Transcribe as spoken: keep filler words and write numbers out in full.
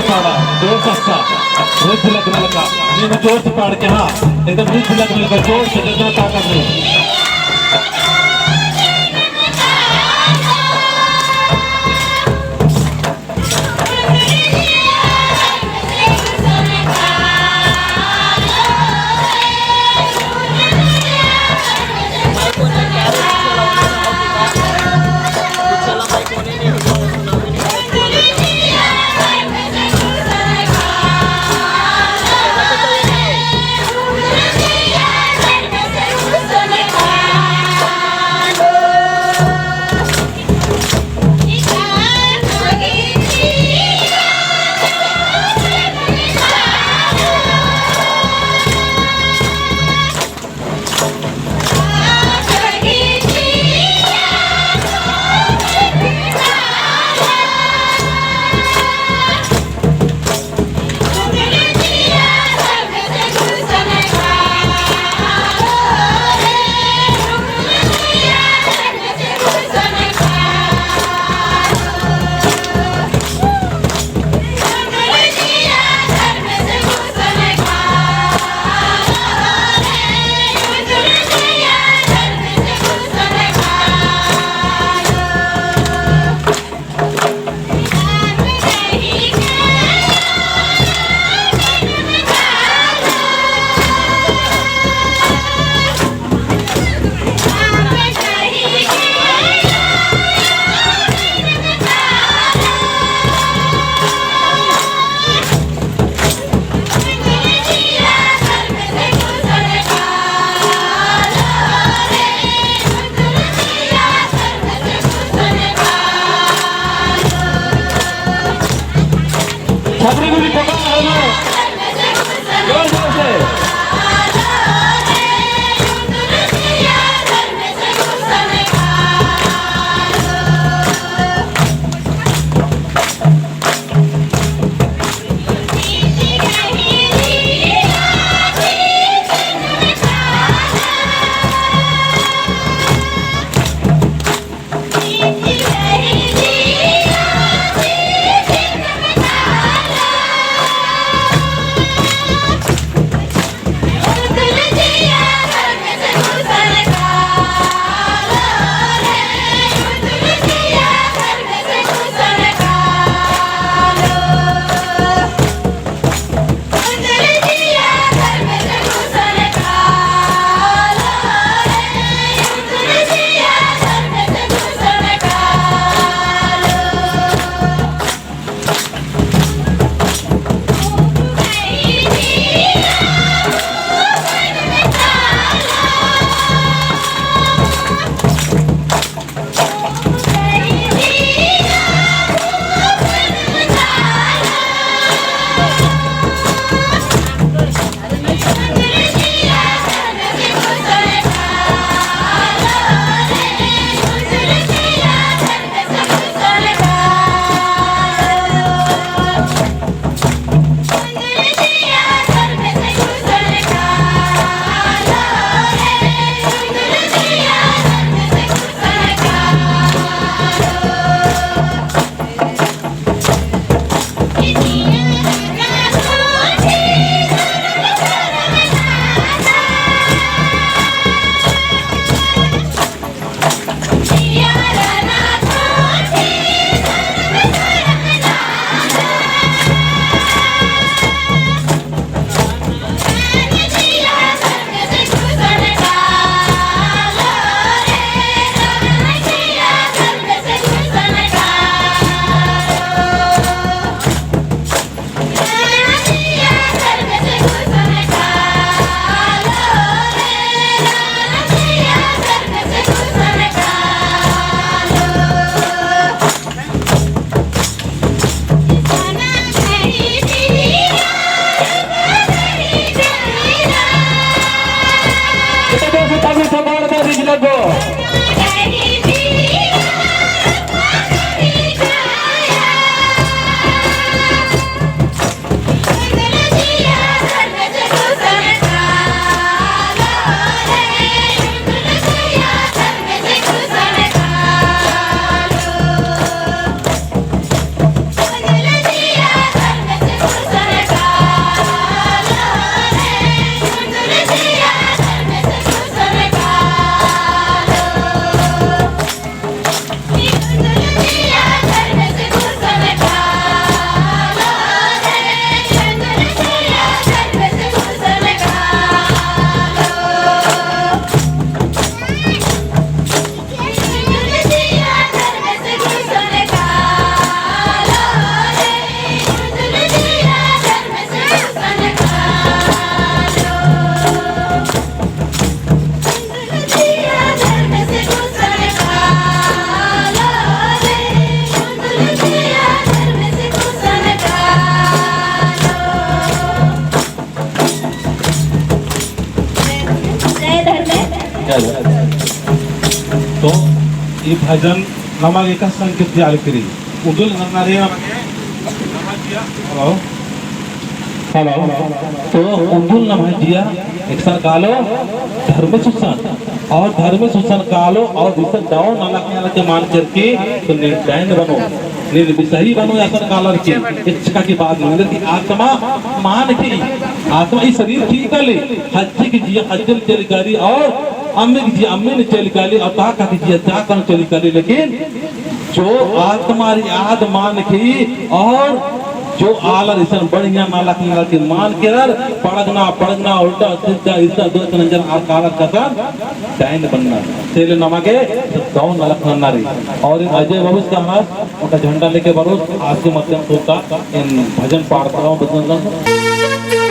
पाड़ा, जोर से अच्छा। रुचि लगने लगा। नहीं, मैं जोर से पाड़ के, हाँ, एकदम रुचि लगने लगा, जोर से, जितना ताकत में। छपरी गुड़ी पकड़ हलो। जोर जोर से। भजन नमा गे एका संकेत दिया लिखरी। उन्दुल नन्ना रे नमा गे, नमा जिया। Hello। Hello। तो उन्दुल नमा जिया एकसन कालो धर्मेस गुसन। और धर्मेस गुसन कालो और इसन दव नलख नलख के मान करके तो निर्दयन बनो। नीन बिसही बनो असन कालर की, इच्छा की बात नहीं, कि आत्मा मान की, आत्मा ई शरीर ठीक काली, हज्जी की जिया हज्जन चली काली और अम्मी की जिया अम्मी ने चली काली और ताका की जिया ताका ने चली काली, लेकिन जो आत्मा री आद मान की और जो आलर इसन बढ़िया नलख नलख के मान केरर, पड़गना, पड़गना, उल्टा, सीधा, इल्टा, दो तीन जन आर कालर कसन, डाइन बन्ना। तेले नमा गे दव नलख नन्ना रई। और इन अजय बाबूस का हाथ, उनका झंडा लेके बरोस, आज के माध्यम से उनका इन भजन पाड़ता हूँ, भजन।